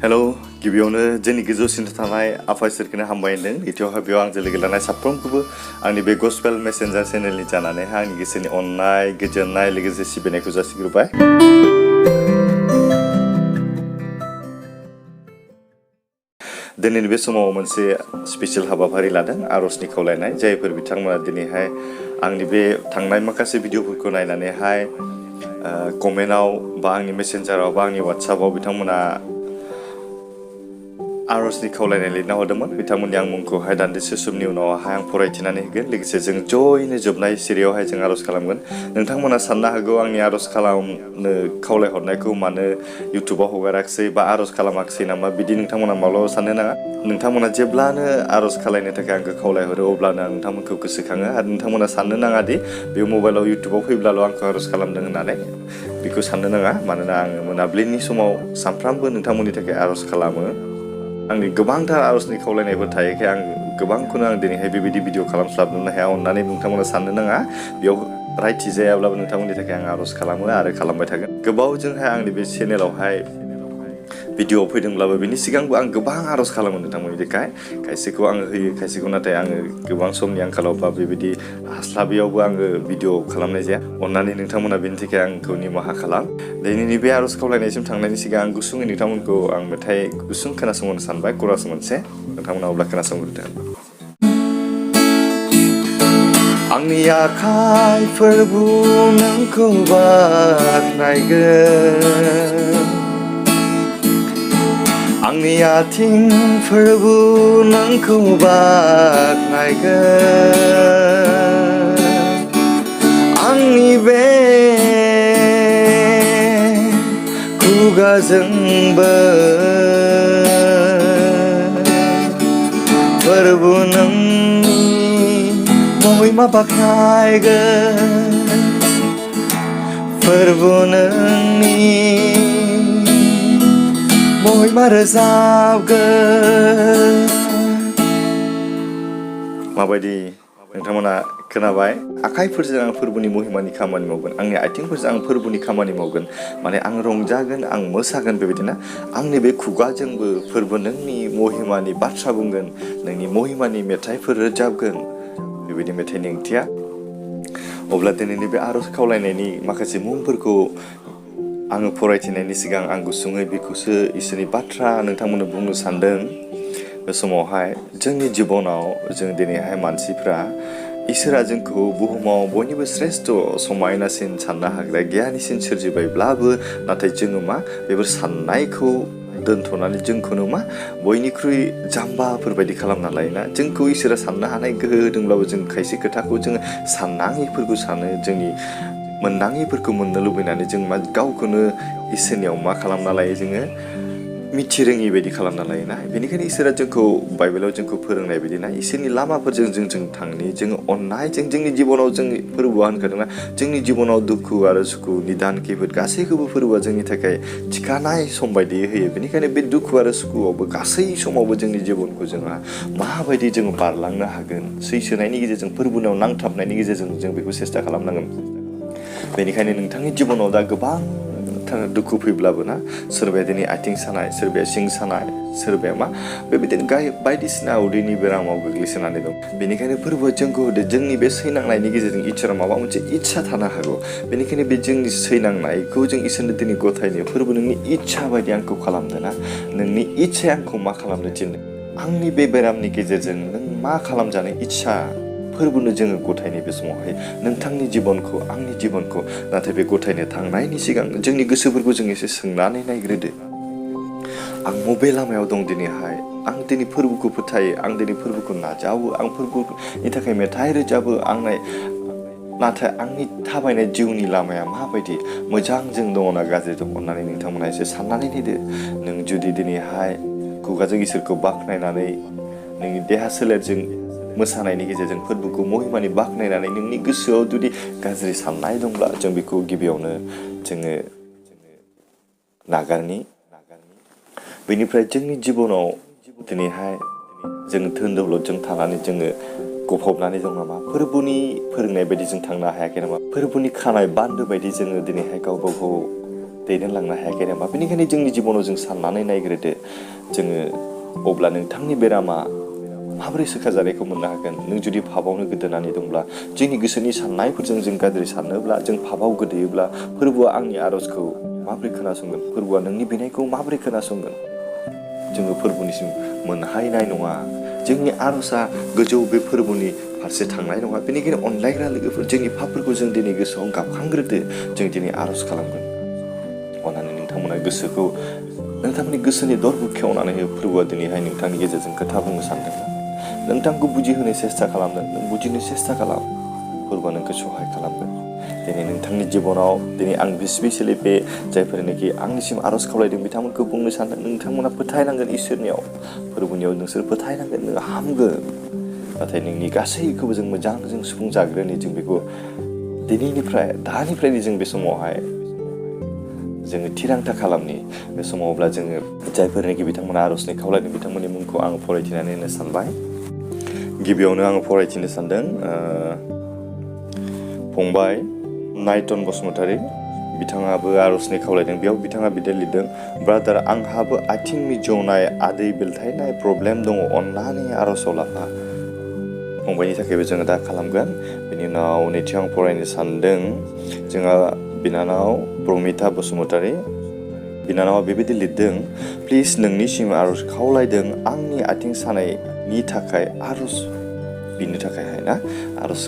Hello गिबियावनो जोंनि गोजौसिन थानाय आफा इसोरखौनो हामबाय होनदों नैथियावहाय बेयाव आंजों लोगो लानाय साफ्रोमखौबो आंनि बे गस्पेल मेसेन्जार चेनेलनि जानानैहाय आंनि गोसोनि अननाय गोजोननाय लोगोसे सिबिनायखौ जासिग्रोबाय। दिनैनि बे समाव मोनसे स्पेशल हाबाफारि लादों आरजनि खावलायनाय जायफोर बिथांमोना दिनैहाय आंनि बे थांनाय माखासे भिडिअफोरखौ नायनानैहाय कमेन्टआव बा आंनि मेसेन्जाराव बा आंनि वाट्सएपआव बिथांमोना आरजनि खावलायनाय लिरना हरदोंमोन बिथांमोननि आं मुंखौहाय दान्दिसे समनि उनावहाय आं फरायथिनानै होगोन लोगोसे जों जयैनो जोबनाय सिरियावहाय जों आरज खालामगोन। नोंथांमोना साननो हागौ आंनि आरज खालामनो खावलायहरनायखौ मानो इउटुबाव हगाराखिसै बा आरज खालामाखिसै नामा बिदि नोंथांमोना माब्लाबा साननो नाङा। नोंथांमोना जेब्लानो आरज खालायनो थाखाय आंखौ खावलायहरो अब्लानो आं नोंथांमोनखौ गोसोखाङो आरो नोंथांमोना साननो नाङा दि बे मबाइलाव इउटुबाव फैब्लाल' आंखौ आरज खालामदों होननानै बेखौ साननो नाङा। मानोना आङो मोनाबिलिनि समाव सानफ्रामबो नोंथांमोननि थाखाय आरज खालामो। आंनि गोबांथार आरजनि खावलायनायफोर थायोखाय आं गोबांखौनो आं दिनैहाय बेबायदि भिडिअ खालामस्लाबनो हाया अननानै नोंथांमोना साननो नाङा। बेयाव रायथि जायाब्लाबो नोंथांमोननि थाखाय आं आरज खालामो आरो खालामबाय थागोन। गोबावजोंहाय आंनि बे चेनेलावहाय भिडिअ फैदोंब्लाबो बेनि सिगांबो आं गोबां आरज खालामो नोंथांमोननि थाखाय। खायसेखौ आङो होयो खायसेखौ नाथाय आङो गोबां समनि आंखालाव बा बेबायदि हास्लाबियावबो आङो भिडिअ खालामनाय जाया। अननानै नोंथांमोना बेनि थाखाय आंखौ निमाहा खालाम। दिनैनि बे आरज खावलायनायसिम थांनायनि सिगां आं गुसुङै नोंथांमोनखौ आं मेथाइ गुसुं खोनासंहोनो सानबाय खरास मोनसे नोंथांमोना अब्ला खोनासंग्रोदो। आंनि आखाइफोरबो नोंखौ बाख्नायगोन आंनि आथिंफोरबो नोंखौ बाख्नायगोन आंनि बे खुगाजोंबो फोरबो नोंनि महिमा बाख्नायगोन फोरबो नोंनि महिमा रोजाबगोन। माबायदि नोंथांमोना खोनाबाय? आखाइफोरजों आं फोरबोनि महिमानि खामानि मावगोन आंनि आथिंफोरजों आं फोरबोनि खामानि मावगोन माने आं रंजागोन आं मोसागोन बेबायदिना आंनि बे खुगाजोंबो फोरबो नोंनि महिमानि बाथ्रा बुंगोन नोंनि महिमानि मेथाइफोर रोजाबगोन बेबायदि मेथाइनि ओंथिया। अब्ला दिनैनि बे आरज खावलायनायनि माखासे मुंफोरखौ आङो फरायथिनायनि सिगां आं गुसुङै बेखौसो इसोरनि बाथ्रा नोंथांमोननो बुंनो सानदों। बे समावहाय जोंनि जिबनाव जों दिनैहाय मानसिफ्रा इसोरा जोंखौ बुहुमाव बयनिबो श्रेष्ठ समायनासिन साननो हाग्रा गियानिसिन सोरजिबायब्लाबो नाथाय जोङो मा बेफोर साननायखौ दोनथ'नानै जोंखौनो मा बयनिख्रुइ जाम्बाफोरबायदि खालामना लायोना। जोंखौ इसोरा साननो हानाय गोहो होदोंब्लाबो जों खायसे खोथाखौ जोङो साननाङिफोरखौ सानो जोंनि मोननाङिफोरखौ मोननो लुबैनानै जों मा गावखौनो इसोरनियाव मा खालामना लायो जोङो मिथिरोङि बायदि खालामना लायोना। बेनिखायनो इसोरा जोंखौ बाइबेलाव जोंखौ फोरोंनाय बायदिना इसोरनि लामाफोरजों जों थांनि जोङो अननायजों जोंनि जिबनाव जोंनि फोरबोआ होनखादोंना जोंनि जिबनाव दुखु आरो सुखु निदान खैफोद गासैखौबो फोरबोआ जोंनि थाखाय थिखानाय सम बायदियै होयो। बेनिखायनो बे दुखु आरो सुखुआवबो गासै समावबो जोंनि जिबनखौ जोंहा माबायदि जोङो बारलांनो हागोन सैसोनायनि गेजेरजों फोरबोनाव नांथाबनायनि गेजेरजों जों बेखौ सेस्था खालामनांगोन। बेनिखायनो नोंथांनि जिबनाव दा गोबांथार दुखु फैब्लाबो ना सोरबाया दिनै आथिं सानाय सोरबाया सिं सानाय सोरबाया मा बेबायदिनो बायदिसिना उदैनि बेरामाव गोग्लैसोनानै दं। बेनिखायनो फोरबोआ जोंखौ होदो जोंनि बे सैनांनायनि गेजेरजों इसोरा माबा मोनसे इस्सा थानो हागौ। बेनिखायनो बे जोंनि सैनांनायखौ जों इसोरनो दिनै गथायनो फोरबो नोंनि इस्सा बायदि आंखौ खालामदो ना नोंनि इस्साया आंखौ मा खालामनो थिनदों आंनि बे बेरामनि गेजेरजों नों मा खालामजानो इस्सा फोरबोनो जोङो गथायनाय बे समावहाय नोंथांनि जिबनखौ आंनि जिबनखौ नाथाय बे गथायनो थांनायनि सिगां जोंनि गोसोफोरखौ जों एसे सोंनानै नायग्रोदो आं बबे लामायाव दं दिनैहाय आं दिनै फोरबोखौ फोथायो आं दिनै फोरबोखौ नाजावो आं फोरबोनि थाखाय मेथाइ रोजाबो नाथाय आंनि थाबायनाय जिउनि लामाया माबायदि मोजांजों दङ ना गाज्रि दङ अननानै नोंथांमोना एसे साननानै नायदो। नों जुदि दिनैहाय खुगाजों इसोरखौ बाख्नायनानै नोंनि देहा सोलेरजों मोसानायनि गेजेरजों फोरबोखौ महिमानि बाख्नायनानै नोंनि गोसोआव जुदि गाज्रि साननाय दंब्ला जों बेखौ गिबियावनो जोङो नागारनि। बेनिफ्राय जोंनि जिबनाव दिनैहाय जों धोन दौलतजों थानानै जोङो गफबनानै दं नामा फोरबोनि फोरोंनाय बायदि जों थांनो हायाखै नामा फोरबोनि खानाय बान्दो बायदि जोङो दिनैहाय गावबा गाव दैदेनलांनो हायाखै नामा बेनिखायनो जोंनि जिबनाव जों साननानै नायग्रोदो जोङो अब्ला नोंथांनि बेरामा माबोरै सोखाजानायखौ मोननो हागोन नों जुदि फाबावनो गोदोनानै दंब्ला जोंनि गोसोनि साननायफोरजों जों गाज्रि सानोब्ला जों फाबाव गोदोयोब्ला फोरबोआ आंनि आर'जखौ माबोरै खोनासंगोन फोरबोआ नोंनि बिनायखौ माबोरै खोनासंगोन जोङो फोरबोनिसिम मोनहैनाय नङा जोंनि आर'जआ गोजौ बे फोरबोनि फारसे थांनाय नङा बेनिखायनो अनलायग्रा लोगोफोर जोंनि पापफोरखौ जों दिनै गोसोआव गाबखांग्रोदो जों दिनै आर'ज खालामगोन अननानै नोंथांमोना गोसोखौ नोंथांनि गोसोनि दरखौ खेवनानै हो फोरबोआ दिनैहाय नोंथांनि गेजेरजों खोथा बुंनो सानदों नोंथांखौ बुजिहोनो सेस्था खालामदों नों बुजिनो सेस्था खालाम फोरबोआ नोंखौ सहाय खालामगोन दिनै नोंथांनि जिबनाव दिनै आं स्पेसियेलि बे जायफोरनोखि आंनिसिम आर'ज खावलायदों बिथांमोनखौ बुंनो सानदों नोंथांमोना फोथायनांगोन इसोरनियाव फोरबोनियाव नोंसोर फोथायनांगोन नों हामगोन नाथाय नोंनि गासैखौबो जों मोजांजों सुफुंजाग्रोनि जों बेखौ दानिफ्रायनो जों बे समावहाय जोङो थिरांथा खालामनि बे समाव अब्ला जोङो जायफोरनोखि बिथांमोना आर'जनि खावलायदों बिथांमोननि मुंखौ आं फरायथिनानै होनो सानबाय गिबियावनो आङो फरायथिनो सानदों फंबाय नायतन बसुमतारी बिथाङाबो आर'जनि खावलायदों बेयाव बिथाङा बिदि लिरदों ब्रादार आंहाबो आथिं मिजौनाय आदै बेलथायनाय प्रब्लेम दङ अननानै आर'जआव लाफा फंबायनि थाखायबो जोङो दा खालामगोन बेनि उनाव नैथियाव आं फरायनो सानदों जोंहा बिनानाव प्रमिता बसुमतारी बिनानावा बेबायदि लिरदों प्लिज नोंनिसिम आर'ज खावलायदों आंनि आथिं सानायनि थाखाय आर'ज बिनो थाखायहाय ना आर'ज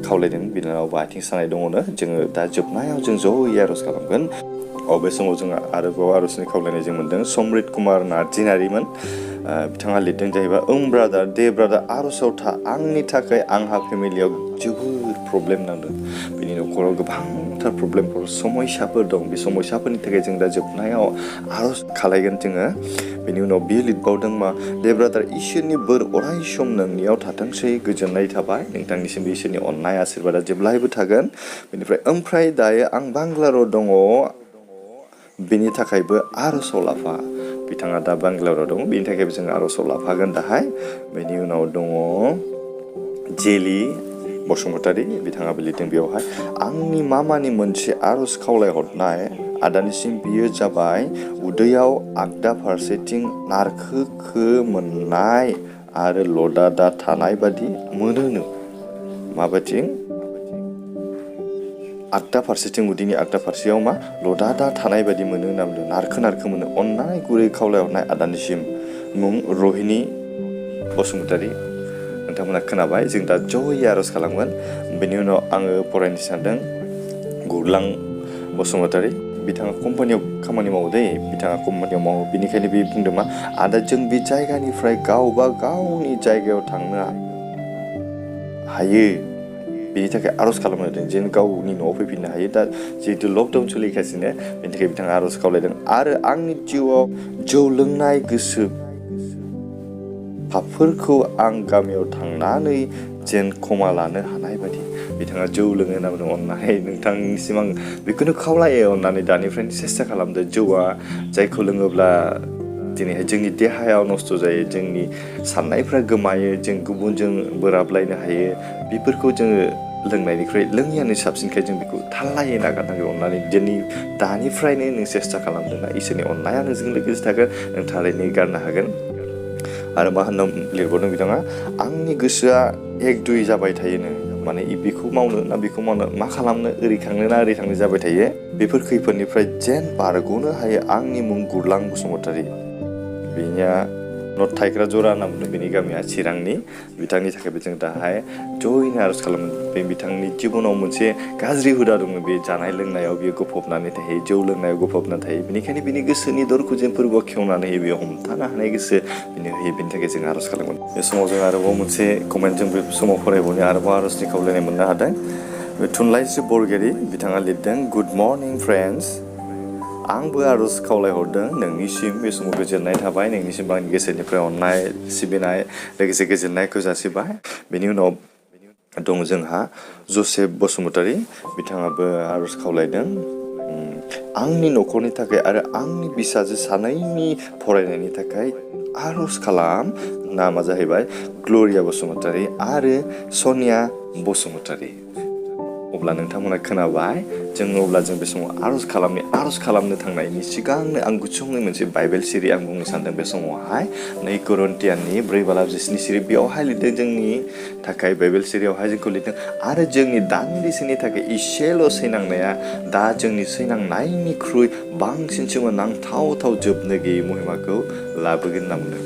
खावलायदों बिनानावबा आथिं सानाय दङनो जोङो दा जोबनायाव जों ज'यै आर'ज खालामगोन बे समाव जोङो आरोबाव आर'जनि खावलायनाय जों मोन्दों समृत कुमार नार्जिनारिमोन बिथाङा लिरदों जाहैबाय ब्रादार दे ब्रादार आर'जआव था आंनि थाखाय आंहा फेमिलियाव जोबोद प्रब्लेम नांदों बेनि न'खराव गोबांथार प्रब्लेमफोर समयसाफोर दं बे समयसाफोरनि थाखाय जों दा जोबनायाव आर'ज खालायगोन जोङो बेनि उनाव बियो लिरबावदों मा दे ब्रादार इसोरनि बोर अराय सम नोंनियाव थाथोंसै गोजोननाय थाबाय नोंथांनिसिमबो इसोरनि अननाय आशीर्बादा जेब्लायबो थागोन बेनिफ्राय दायो आं बांग्लाराव दङ बेनि थाखायबो आर'जआव लाफा बिथाङा दा बांग्लाराव दङ बेनि थाखायबो जों आर'जआव लाफागोन दाहाय बेनि उनाव दङ जेलि बसुमतारी बिथाङाबो लिरदों बेवहाय आंनि मामानि मोनसे आर'ज खावलायहरनाय आदानिसिम बियो जाबाय उदैयाव आगदा फारसेथिं नारखो मोननाय आरो लदा थानाय बादि मोनोनो माबायदि आगदा फारसेथिं उदैनि आगदा फारसेयाव मा लदा थानाय बायदि मोनो होनना बुंदों नारखो मोनो अननानै गुरै खावलायहरनाय आदानिसिम मुं रहिणी बसुमतारी नोंथांमोना खोनाबाय जों दा ज'यै आर'ज खालामगोन बेनि उनाव आङो फरायनो सानदों गुरलां बसुमतारी बिथाङा कम्पानियाव खामानि मावो बिथाङा कम्पानियाव मावो बिनिखायनो बे बुंदों मा आदा जों बे जायगानिफ्राय गावबा गावनि जायगायाव थांनो हायो बेनि थाखाय आर'ज खालामदों जेन गावनि न'आव फैफिननो हायो दा जिहेतु लकडाउन सोलिगासिनो बेनि थाखाय बिथाङा आर'ज खावलायदों आरो आंनि जिउआव जौ लोंनाय गोसो पापफोरखौ आं गामियाव थांनानै जेन खमा लानो हानाय बायदि बिथाङा जौ लोङो होनना बुंदों अननानै नोंथांनिसिम आं बेखौनो खावलायो अननानै दानिफ्रायनो सेस्था खालामदो जौआ जायखौ लोङोब्ला दिनैहाय जोंनि देहायाव नस्थ' जायो जोंनि साननायफ्रा गोमायो जों गुबुनजों बोराबलायनो हायो बेफोरखौ जोङो लोंनायनिख्रुइ लोङियानो साबसिनखाय जों बेखौ थाल्लायै नागारनांगौ अननानै दानिफ्रायनो नों सेस्था खालामदोंना इसोरनि अननाया नोंजों लोगोसे थागोन नों थारैनो गारनो हागोन आरो मा होनना लिरबावदों बिथाङा आंनि गोसोआ एक दुइ जाबाय थायोनो माने बेखौ मावनो ना बेखौ मावनो मा खालामनो ओरै थांनो ना ओरै थांनो जाबाय थायो बेफोर खैफोदनिफ्राय जेन बारग'नो हायो आंनि मुं गुरलां बसुमतारी बेनिया नट थाइग्रा जरा होनना बुंदों बेनि गामिया चिरांनि बिथांनि थाखायबो जों दाहाय ज'यैनो आर'ज खालामो बे बिथांनि जिबनाव मोनसे गाज्रि हुदा दङ बे जानाय लोंनायाव बियो गफबनानै थायो जौ लोंनायाव गफबनानै थायो बेनिखायनो बिनि गोसोनि दरखौ जों फोरबोआव खेवनानै होयो बेयाव हमथानो हानाय गोसो बिनो होयो बेनि थाखाय जों आर'ज खालामगोन बे समाव जों आरोबाव मोनसे कमेन्ट जों बे समाव फरायबावनो आरोबाव आर'जनि खावलायनाय मोननो हादों थुनलाइस्रि बरगयारी बिथाङा लिरदों गुड मर्निं फ्रेन्ड्स आंबो आर'ज खावलायहरदों नोंनिसिम बे समाव गोजोननाय थाबाय नोंनिसिम आंनि गोसोनिफ्राय अननाय सिबिनाय लोगोसे गोजोननायखौ जासिबाय बेनि उनाव दं जोंहा जसेफ बसुमतारी बिथाङाबो आर'ज खावलायदों आंनि न'खरनि थाखाय आरो आंनि फिसाजो सानैनि फरायनायनि थाखाय आर'ज खालाम नामा जाहैबाय ग्ल'रिया बसुमतारी आरो सनिया बसुमतारी अब्ला नोंथांमोना खोनाबाय जोङो अब्ला जों बे समाव आर'ज खालामनो थांनायनि सिगांनो आं गुसुङै मोनसे बाइबेल सिरि आं बुंनो सानदों बे समावहाय 2 करन्थियाननि 4:7 सिरि बेयावहाय लिरदों जोंनि थाखाय बाइबेल सिरियावहाय जोंखौ लिरदों आरो जोंनि दान्दिसेनि थाखाय इसेल' सैनांनाया दा जोंनि सैनांनायनिख्रुइ बांसिन सोमोनांथाव जोबनो गैयै महिमाखौ लाबोगोन होनना बुंदों।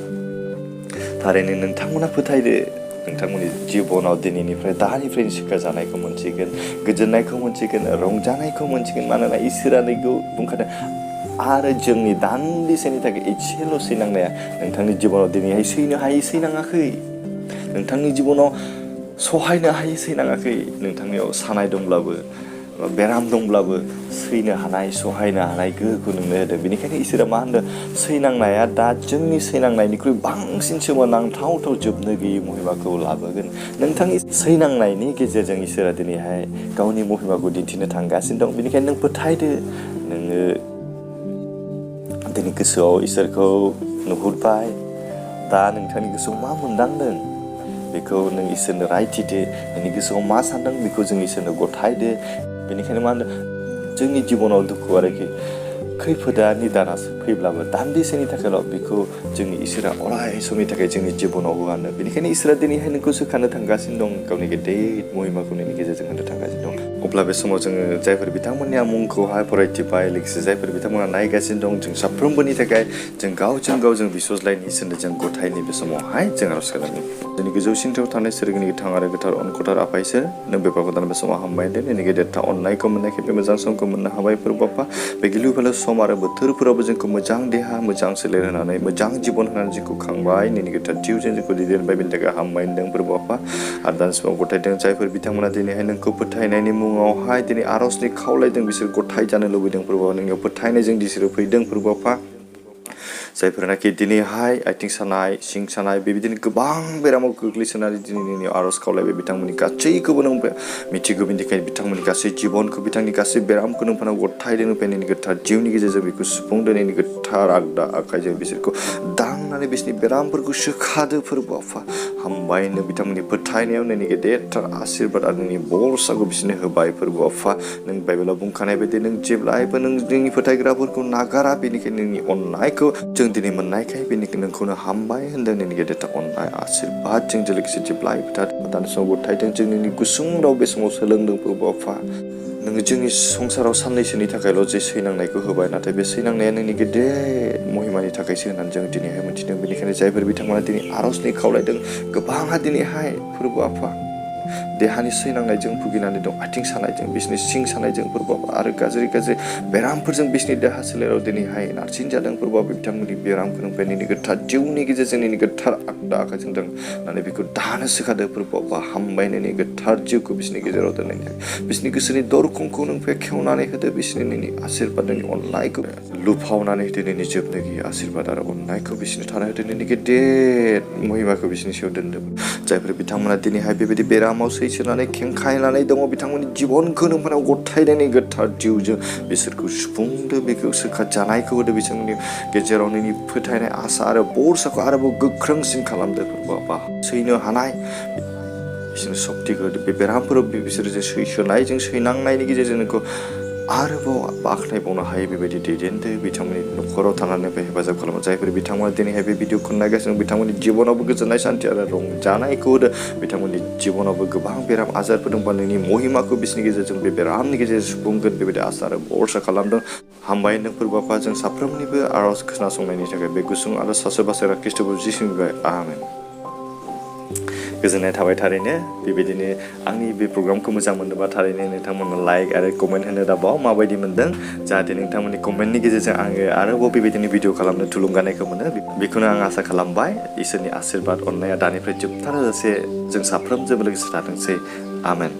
थारैनो नोंथांमोना फोथायदो नोंथांमोननि जिबनाव दिनैनिफ्राय दानिफ्रायनो सिखाजानायखौ मोनसिगोन, गोजोननायखौ मोनसिगोन, रंजानायखौ मोनसिगोन। मानोना इसोरा नैखौ बुंखादों आरो जोंनि दान्दिसेनि थाखाय एसेल' सैनांनाया नोंथांनि जिबनाव दिनैहाय सैनो हायै सैनाङाखै, नोंथांनि जिबनाव सहायनो हायै सैनाङाखै। नोंथांनियाव सानाय दंब्लाबो बेराम दंब्लाबो सैनो हानाय सहायनो हानाय गोहोखौ नोंनो होदों। बेनिखायनो इसोरा मा होनदों सैनांनाया दा जोंनि सैनांनायनिख्रुइ बांसिन सोमोनांथाव जोबनो गैयै महिमाखौ लाबोगोन। नोंथांनि सैनांनायनि गेजेरजों इसोरा दिनैहाय गावनि महिमाखौ दिन्थिनो थांगासिनो दं। बेनिखायनो नों फोथायदो नोङो दिनै गोसोआव इसोरखौ नुहुरबाय, दा नोंथांनि गोसोआव मा मोनदांदों बेखौ नों इसोरनो रायथिदो, नोंनि गोसोआव मा सानदों बेखौ जों इसोरनो गथायदो। बेनिखायनो मा होनदों जोंनि जिबनाव दुखु आरो खैफोदा निदाना फैब्लाबो दान्दिसेनि थाखायल' बेखौ जोंनि इसोरा अराय समनि थाखाय जोंनि जिबनाव होआनो। बेनिखायनो इसोरा दिनैहाय नोंखौ सोखानो थांगासिनो दं, गावनि गेदेर महिमाखौ नोंनि गेजेरजों होनो थांगासिनो दं। अब्ला बे समाव जोङो जायफोर बिथांमोननि मुंखौहाय फरायथिबाय लोगोसे जायफोर बिथांमोना नायगासिनो दं, जों साफ्रोमबोनि थाखाय जों गावजों गाव जों बिसजलायनि इसोरनो जों गथायनि बे समावहाय जों आर'ज खालामो। जोंनि गोजौसिनथायाव थानाय सोरगिनि गोथां आरो गोथार अनखथार आफा इसोर, नों बेफोरखौ दान बे समाव हामबायदों। नोंनि गेदेरथा अननायखौ मोननायखाय बे मोजां समखौ मोननो हाबाय फोरबो बाप्पा। बे गिलु बालु सम आरो बोथोरफोरावबो जोंखौ मोजां देहा मोजां सोलेर होनानै मोजां जिबन होनानै जोंखौ खांबाय, नोंनि गोथार जिउजों जोंखौ दैदेनबाय। बेनि थाखाय हामबाय होनदों फोरबो बाप्पा। आरो दानि समाव गथायदों जायफोर बिथांमोना दिनैहाय नोंखौ फोथायनायनि मुङावहाय दिनै आर'जनि खावलायदों, बिसोर गथाय जानो लुबैदों फोरबो। नोंनियाव फोथायनायजों बिसोरो फैदों फोरबो बाप्पा। जायफोरनाखि दिनैहाय आथिं सानाय सिं सानाय बेबायदिनो गोबां बेरामाव गोग्लैसोनानै दिनैनि आर'ज खावलायबाय, बिथांमोननि गासैखौबो नों मिथिगौ। बेनिखायनो बिथांमोननि गासै जिबनखौ बिथांनि गासै बेरामखौ नोंफोरनाव गथायदों। नोंनि गोथार जिउनि गेजेरजों बेखौ सुफुंदों, नोंनि गोथार आगदा आखाइजों बिसोरखौ दांनानै बिसोरनि बेरामफोरखौ सोखादो फोरबो आफा। हामबाय होनदों बिथांमोननि फोथायनायाव नोंनि गेदेरथार आशीर्बाद आरो नोंनि बरसाखौ बिसोरनो होबाय फोरबो आफा। नों बाइबेलाव बुंखानाय बायदि नों जेब्लायबो नों जोंनि फोथायग्राफोरखौ नागारा, बेनिखायनो नोंनि अननायखौ जों दिनै मोननायखाय बेनिखायनो नोंखौनो हामबाय होनदों। नोंनि गेदेरथार अननाय आशीर्बाद जोंजों लोगोसे जेब्लायबो थादों। दानि समाव गथायदों जों नोंनि गुसुं राव बे समाव सोलोंदों फोरबो आफा। नोङो जोंनि संसाराव साननैसोनि थाखायल' जे सैनांनायखौ होबाय, नाथाय बे सैनांनाया नोंनि गेदेर महिमानि थाखायसो होननानै जों दिनैहाय मोन्थिदों। बेनिखायनो जायफोर बिथांमोना दिनै आर'जनि खावलायदों, गोबांहा दिनैहाय फोरबो आफा देहानि सैनांनायजों भुगिनानै दं, आथिं सानायजों बिसोरनि सिं सानायजों फोरबो आरो गाज्रि बेरामफोरजों बिसोरनि देहा सोलेराव दिनैहाय नारसिन जादों फोरबो। बिथांमोननि बेरामखौ नोंनिफ्राय नोंनि गोथार जिउनि गेजेरजों नोंनि गोथार आगदा आखाइजों होननानै बेखौ दानो सोखादो फोरबो बा हामबाय। नोंनि गोथार जिउखौ बिसोरनि गेजेराव दोननायनि थाखाय बिसोरनि गोसोनि दरखंखौ नों बेखेवनानै होदो, बिसोरनि नोंनि आशीर्बाद नोंनि अननायखौ लुफावनानै होदो, नोंनि जोबनो गैयै आशीर्बाद आरो अननायखौ बिसोरनो थानो होदो, नोंनि गेदेर महिमाखौ बिसोरनि सायाव दोनदो। जायफोर बिथांमोना दिनैहाय बेबायदि बेरामाव सैसोनानै खेंखायनानै दङ, बिथांमोननि जिबनखौ नोंफोरनाव गथायनायनि गोथार जिउजों बिसोरखौ सुफुंदो, बेखौ सोखाजानायखौ होदो, बिसोरनि गेजेराव नोंनि फोथायनाय आसा आरो बरसाखौ आरोबाव गोख्रोंसिन खालामदो फोरबो। सैनो हानाय बिसोरनो सक्तिखौ होदो, बे बेरामफोराव बिसोरो जे सैसोनायजों सैनांनायनि गेजेरजों नोंखौ आरोबाव बाख्नायबावनो हायो बेबायदि दैदेनदो। बिथांमोननि न'खराव थानानै बे हेफाजाब खालामो। जायफोर बिथांमोना दिनैहाय बे भिडिअखौ नायगासिनो दं, बिथांमोननि जिबनावबो गोजोननाय सान्थि आरो रंजानायखौ होदो। बिथांमोननि जिबनावबो गोबां बेराम आजारफोर दंबा नोंनि महिमाखौ बिसोरनि गेजेरजों बे बेरामनि गेजेरजों सुफुंगोन बेबायदि आसा आरो बरसा खालामदों। हामबाय होनदों फोरबो आफा। जों साफ्रोमनिबो आर'ज खोनासंनायनि थाखाय बे गुसुं आरो सासे बासायग्रा खृष्टबो जिसुनिफ्राय आमेन। गोजोननाय थाबाय। थारैनो बेबायदिनो आंनि बे प्रग्रामखौ मोजां मोनोबा थारैनो नोंथांमोना लाइक आरो कमेन्ट होनो दाबाव माबायदि मोनदों, जाहाथे नोंथांमोननि कमेन्टनि गेजेरजों आङो आरोबाव बेबायदिनो भिडिअ खालामनो थुलुंगानायखौ मोनो। बेखौनो आं आसा खालामबाय। इसोरनि आशीर्बाद अननाया दानिफ्राय जोबथारजासे जों साफ्रोमजों लोगोसे थाथोंसै। आमेन।